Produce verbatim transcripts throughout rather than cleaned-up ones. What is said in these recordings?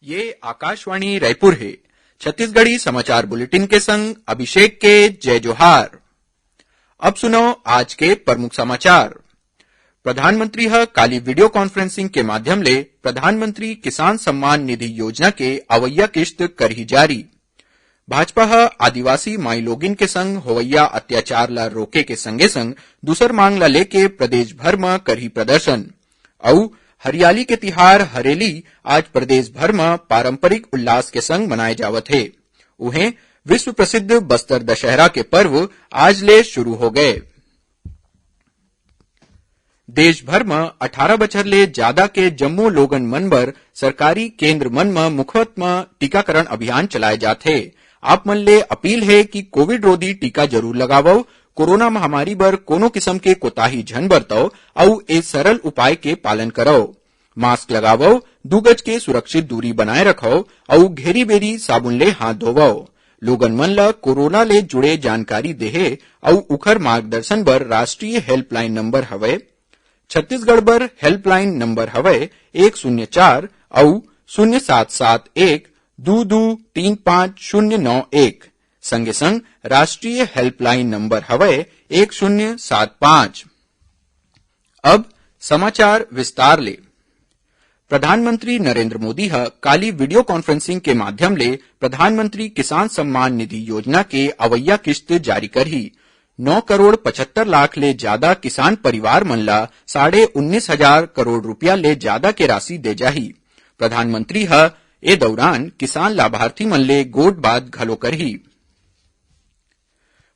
ये आकाशवाणी रायपुर हे। छत्तीसगढ़ी समाचार बुलेटिन के संग अभिषेक के जय जोहार। अब सुनव आज के प्रमुख समाचार। प्रधानमंत्री ह काली video conferencing के माध्यम ले प्रधानमंत्री किसान सम्मान निधि योजना के अवइया किस्त करही जारी। भाजपा ह आदिवासी माईलोगिन के संग होवइया अत्याचार ला रोके के संगे संग दूसर मांग ला लेके प्रदेश भर म करही प्रदर्शन। अउ हरियाली के तिहार हरेली आज प्रदेश भर म पारंपरिक उल्लास के संग मनाए जावत हे। उहें, विश्व प्रसिद्ध बस्तर दशहरा के पर्व आज ले शुरू हो गए। देश भर म अठारह बछर ले जादा के जम्मो लोगन मन बर सरकारी केंद्र मन म मुफ्त म टीकाकरण अभियान चलाए जात हे। आप मन ले अपील हे कि कोविड रोधी टीका जरूर लगावव, कोरोना महामारी बर कोनो किसम के कोताही झन बरतव अउ ए सरल उपाय के पालन करव। मास्क लगावव, दू गज के सुरक्षित दूरी बनाए रखव अउ घेरी-बेरी साबुन ले हाथ धोवव। लोगन मन ल कोरोना ले जुड़े जानकारी देहे अउ उखर मार्गदर्शन बर राष्ट्रीय हेल्पलाइन नंबर हवय छत्तीसगढ़ बर हेल्पलाइन नंबर हवय एक शून्य चार अउ शून्य सात सात एक दू दू तीन पाँच शून्य नौ एक। संगे संग राष्ट्रीय हेल्पलाइन नंबर हवय एक शून्य सात पाँच। अब समाचार विस्तार ले। प्रधानमंत्री नरेंद्र मोदी ह काली video conferencing के माध्यम ले प्रधानमंत्री किसान सम्मान निधि योजना के अवइया किस्त जारी करही। नौ करोड़ पचहत्तर लाख ले जादा किसान परिवार मन ला साढ़े उन्नीस हजार करोड़ रुपया ले जादा के राशि दे जाही। प्रधानमंत्री ह ए दौरान किसान लाभार्थी मन ले गोठ बात घलो करही।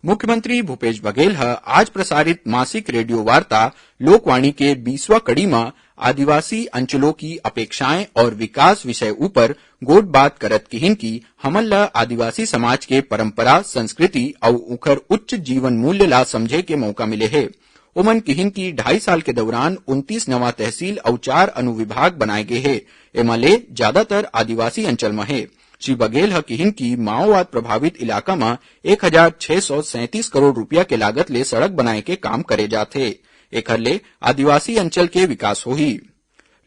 मुख्यमंत्री भूपेश बघेल ह आज प्रसारित मासिक रेडियो वार्ता लोकवाणी के बीसवां कड़ी म आदिवासी अंचलों की अपेक्षाएं और विकास विषय ऊपर गोठ बात करत किहिन कि हमन ल आदिवासी समाज के परंपरा, संस्कृति अउ उखर उच्च जीवन मूल्य ला समझे के मौका मिले हे। ओमन किहिन कि ढाई साल के दौरान उनतीस नवा तहसील अउ चार अनुविभाग बनाए गे हे। एमा ले ज्यादातर आदिवासी अंचल म हे। श्री बघेल ह किहिन कि माओवाद प्रभावित इलाका म एक हजार छह सौ सैंतीस करोड़ रुपया के लागत ले सड़क बनाए के काम करे जात हे। एखर ले आदिवासी अंचल के विकास होही।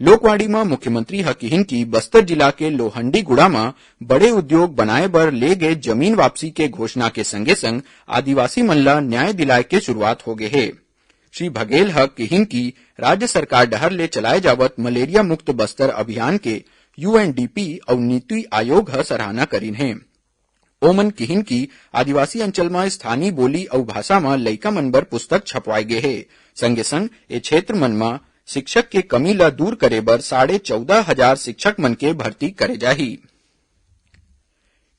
लोकवाणी म मुख्यमंत्री ह किहिन कि बस्तर जिला के लोहंडीगुड़ा म बड़े उद्योग बनाए बर ले गे जमीन वापसी के घोषणा के संगे संग आदिवासी मन ल न्याय दिलाए के शुरुआत हो गे हे। श्री बघेल ह किहिन कि राज्य सरकार डहर ले चलाए जावत मलेरिया मुक्त बस्तर अभियान के यूएनडीपी अउ नीति आयोग ह सराहना करिन हे। ओमन किहिन कि आदिवासी अंचल म स्थानीय बोली अउ भाषा म लइका मन बर पुस्तक छपवाए गे हे। संगे संग ए क्षेत्र मन म शिक्षक के कमी ल दूर करे बर साढ़े चौदह हजार शिक्षक मन के भर्ती करे जाही।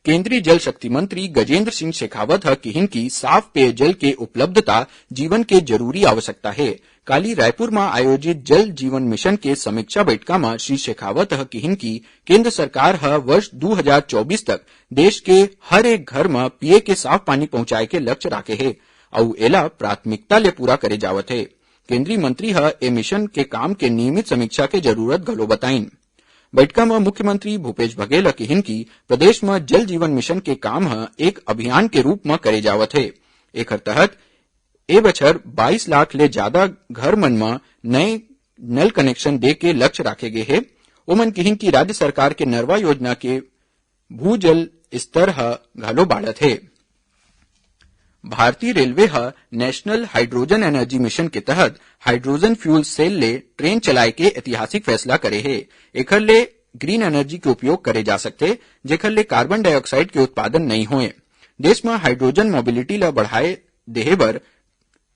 केंद्रीय जल शक्ति मंत्री गजेंद्र सिंह शेखावत ह किहिन कि साफ पेयजल के उपलब्धता जीवन के जरूरी आवश्यकता हे। काली रायपुर म आयोजित जल जीवन मिशन के समीक्षा बैठका म श्री शेखावत ह किहिन कि केंद्र सरकार ह वर्ष दू हजार चौबीस तक देश के हर एक घर म पीए के साफ पानी पहुंचाए के लक्ष्य राखे हे अउ एला प्राथमिकता ले पूरा करे जावत हे। केंद्रीय मंत्री ह ए मिशन के काम के नियमित समीक्षा के जरूरत घलो बताइन। बैठका म मुख्यमंत्री भूपेश बघेल ह किहिन कि प्रदेश म जल जीवन मिशन के काम ह एक अभियान के रूप म करे जावत हे। एखर तहत ए बछर बाईस लाख ले जादा घर मन म नए नल कनेक्शन दे के लक्ष्य राखे गे हे। ओमन किहिन कि राज्य सरकार के नरवा योजना के भूजल स्तर ह घलो बाढ़त हे। भारतीय रेलवे ह नेशनल हाइड्रोजन एनर्जी मिशन के तहत हाइड्रोजन फ्यूल सेल ले ट्रेन चलाए के ऐतिहासिक फैसला करे हे। एखर ले ग्रीन एनर्जी के उपयोग करे जा सकथे, जेखर ले कार्बन डाइऑक्साइड के उत्पादन नइ होए। देश म हाइड्रोजन मोबिलिटी ल बढ़ाए देहे बर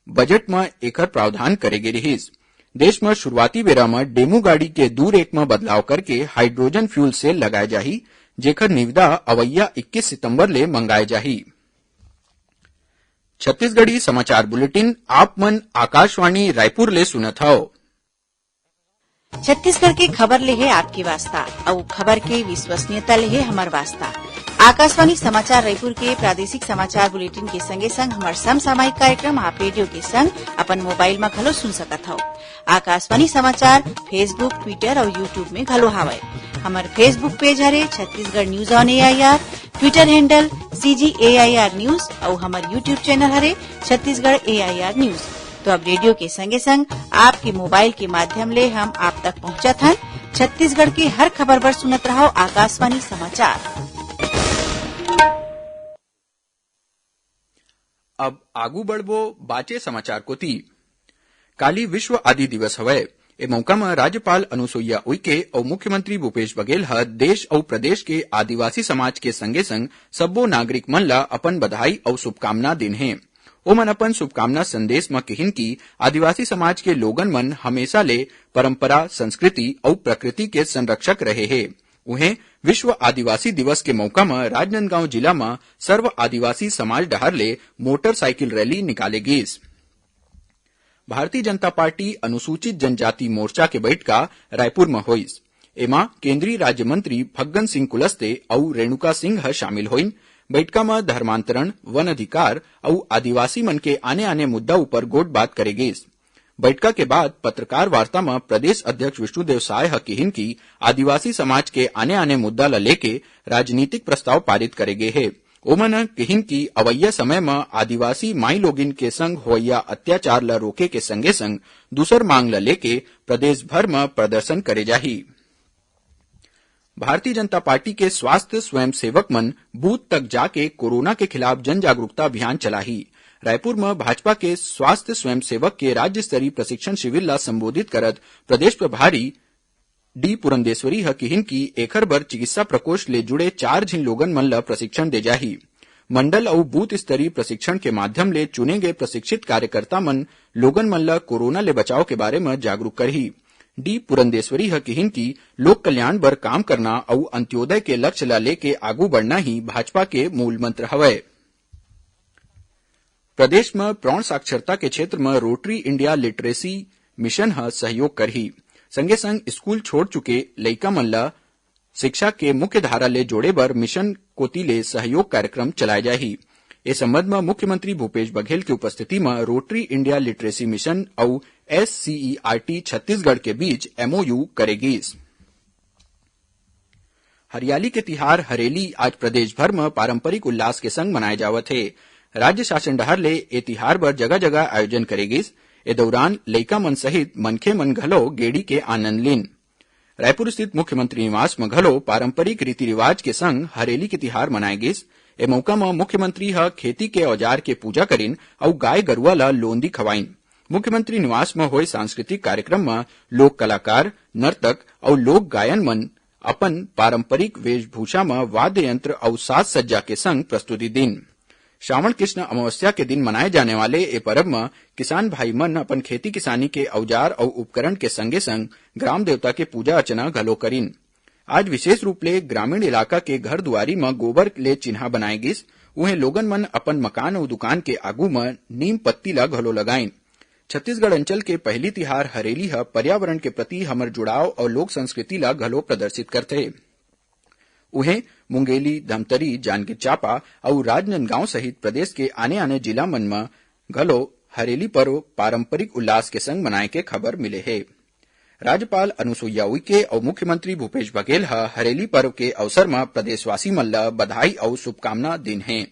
बजट म एखर प्रावधान करे गे रिहिस। देश म शुरुआती बेरा म डेमू गाड़ी के दू रेक म बदलाव करके हाइड्रोजन फ्यूल सेल लगाए जाही, जेखर निविदा अवइया इक्कीस सितंबर ले मंगाए जाही। छत्तीसगढ़ी समाचार बुलेटिन आप मन आकाशवाणी रायपुर ले सुनत हव। छत्तीसगढ़ के खबर ले हे आपके वास्ता, अउ खबर के विश्वसनीयता ले हे हमर वास्ता। आकाशवाणी समाचार रायपुर के प्रादेशिक समाचार बुलेटिन के संगे संग हमर समसामयिक कार्यक्रम आप रेडियो के संग अपन मोबाइल म घलो सुन सकत हव। आकाशवाणी समाचार Facebook, Twitter अउ YouTube में घलो हावय। हमर Facebook पेज हरे Chhattisgarh news on AIR, Twitter handle CG AIR news अउ हमर YouTube चैनल हरे छत्तीसगढ़ एआईआर न्यूज। तो अब रेडियो के संगे संग आपके मोबाइल के माध्यम ले हम आप तक पहुंचत हन। छत्तीसगढ़ के हर खबर बर सुनत रहव आकाशवाणी समाचार। अब आगू बढ़बो बाचे समाचार कोति। काली विश्व आदि दिवस हवय। ए मौका म राज्यपाल अनुसुईया उइके अउ मुख्यमंत्री भूपेश बघेल ह देश अउ प्रदेश के आदिवासी समाज के संगे-संग सब्बो नागरिक मन ल अपन बधाई अउ शुभकामना दिन हे। ओमन अपन शुभकामना संदेश म किहिन कि आदिवासी समाज के लोगन मन हमेशा ले परंपरा, संस्कृति अउ प्रकृति के संरक्षक रहे हे। उहें, विश्व आदिवासी दिवस के मौका म राजनांदगांव जिला म सर्व आदिवासी समाज डहार ले मोटरसाइकिल रैली निकाले गीस। भारतीय जनता पार्टी अनुसूचित जनजाति मोर्चा के बइठका रायपुर म होइस। एमा केंद्रीय राज्य मंत्री फग्गन सिंह कुलस्ते अउ रेणुका सिंह ह शामिल होइन। बइठका म धर्मांतरण, वन अधिकार अउ आदिवासी मन के आने-आने मुद्दा ऊपर गोठबात करे गीस। बइठका के बाद पत्रकार वार्ता म प्रदेश अध्यक्ष विष्णुदेव साय ह किहिन कि आदिवासी समाज के आने-आने मुद्दा ल लेके राजनीतिक प्रस्ताव पारित करे गे हे। ओमन ह किहिन कि अवइया समय म आदिवासी माईलोगिन के संग होवइया अत्याचार ल रोके के संगे-संग दूसर मांग ल लेके प्रदेश भर म प्रदर्शन करे जाही। भारतीय जनता पार्टी के स्वास्थ्य स्वयंसेवक मन बूथ तक जाके कोरोना के खिलाफ जन जागरूकता अभियान चलाही। रायपुर म भाजपा के स्वास्थ्य स्वयंसेवक के राज्य स्तरीय प्रशिक्षण शिविर ला संबोधित करत प्रदेश प्रभारी डी पुरंदेश्वरी ह किहिन कि एखर बर चिकित्सा प्रकोष्ठ ले जुड़े चार झिन लोगन मन ल प्रशिक्षण दे जाही। मंडल अउ बूथ स्तरीय प्रशिक्षण के माध्यम ले चुने गए प्रशिक्षित कार्यकर्ता मन लोगन मन ल कोरोना ले बचाव के बारे म जागरूक करही। डी पुरंदेश्वरी ह किहिन कि लोक कल्याण बर काम करना अउ अंत्योदय के लक्ष्य ल लेके आगू बढ़ना ही भाजपा के मूल मंत्र हवय। प्रदेश म प्रौढ़ साक्षरता के क्षेत्र म रोटरी इंडिया लिटरेसी मिशन ह सहयोग करही। संगे संग स्कूल छोड़ चुके लइका मन ल शिक्षा के मुख्य धारा ले जोड़े बर मिशन कोति ले सहयोग कार्यक्रम चलाए जाही। ए संबंध म मुख्यमंत्री भूपेश बघेल के उपस्थिति म रोटरी इंडिया लिटरेसी मिशन अउ एससीईआरटी छत्तीसगढ़ के बीच एमओयू करे गीस। हरियाली के तिहार हरेली आज प्रदेश भर म पारंपरिक उल्लास के संग मनाए जावत हे। राज्य शासन डहार ले ए तिहार बर जगह-जगह आयोजन करे गीस। ए दौरान लइका मन सहित मनखे मन घलो गेड़ी के आनंद लीन। रायपुर स्थित मुख्यमंत्री निवास म घलो पारंपरिक रीति रिवाज के संग हरेली के तिहार मनाए गीस। ए मौका म मुख्यमंत्री ह खेती के औजार के पूजा करिन अउ गाय गरुवा ल लोंदी खवाइन। मुख्यमंत्री निवास म होए सांस्कृतिक कार्यक्रम म लोक कलाकार, नर्तक अउ लोक गायन मन अपन पारंपरिक वेशभूषा म वाद्य यंत्र अउ साज सज्जा के संग प्रस्तुति दीन। श्रावण कृष्ण अमावस्या के दिन मनाए जाने वाले ए परब म किसान भाई मन अपन खेती किसानी के औजार अउ उपकरण के संगे संग ग्राम देवता के पूजा अर्चना घलो करिन। आज विशेष रूप ले ग्रामीण इलाका के घर दुआरी म गोबर ले चिन्हा बनाए गिस। उहें लोगन मन अपन मकान अउ दुकान के आगू म नीम पत्ती ल घलो लगाइन। छत्तीसगढ़ अंचल के पहिली तिहार हरेली ह पर्यावरण के प्रति हमर जुड़ाव अउ लोक संस्कृति ल घलो प्रदर्शित करथे। उहें, मुंगेली, धमतरी, जांजगीर चांपा अउ राजनांदगांव सहित प्रदेश के आने-आने जिला मन म घलो हरेली पर्व पारंपरिक उल्लास के संग मनाए के खबर मिले हे। राज्यपाल अनुसुईया उइके अउ मुख्यमंत्री भूपेश बघेल ह हरेली पर्व के अवसर म प्रदेशवासी मन ल बधाई अउ शुभकामना दीन हे।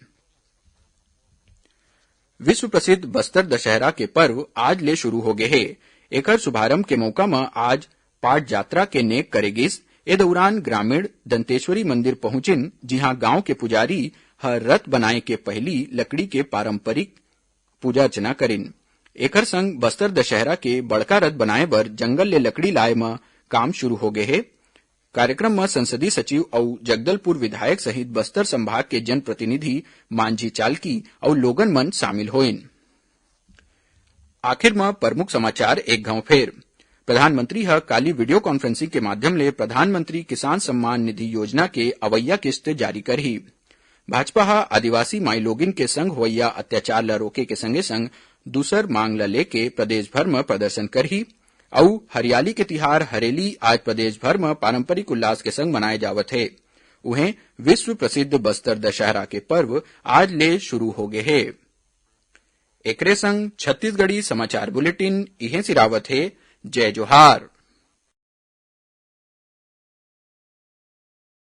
विश्व प्रसिद्ध बस्तर दशहरा के पर्व आज ले शुरू हो गे हे। एकर शुभारंभ के मौका म आज पाट जात्रा के नेग करे गिस। ए दौरान ग्रामीण दंतेश्वरी मंदिर पहुंचिन, जिहां गांव के पुजारी ह रथ बनाए के पहिली लकड़ी के पारंपरिक पूजा अर्चना करिन। एकर संग बस्तर दशहरा के बड़का रथ बनाए बर जंगल ले लकड़ी लाए म काम शुरू हो गे हे। कार्यक्रम म संसदीय सचिव अउ जगदलपुर विधायक सहित बस्तर संभाग के जनप्रतिनिधि, मांझी चालकी अउ लोगन मन शामिल होइन। आखिर म प्रमुख समाचार एक घांव फेर। प्रधानमंत्री ह काली वीडियो कॉन्फ्रेंसिंग के माध्यम ले प्रधानमंत्री किसान सम्मान निधि योजना के अवइया किस्त जारी करही। भाजपा ह आदिवासी माईलोगिन के संग होवइया अत्याचार ल रोके के संगे संग दूसर मांग ल लेके प्रदेश भर म प्रदर्शन करही। अउ हरियाली के तिहार हरेली आज प्रदेश भर म पारंपरिक उल्लास के संग मनाए जावत हे। उहें, विश्व प्रसिद्ध बस्तर दशहरा के पर्व आज ले शुरू हो गे हे। एकरे संग छत्तीसगढ़ी समाचार बुलेटिन इहें सिरावत हे। जय जोहार।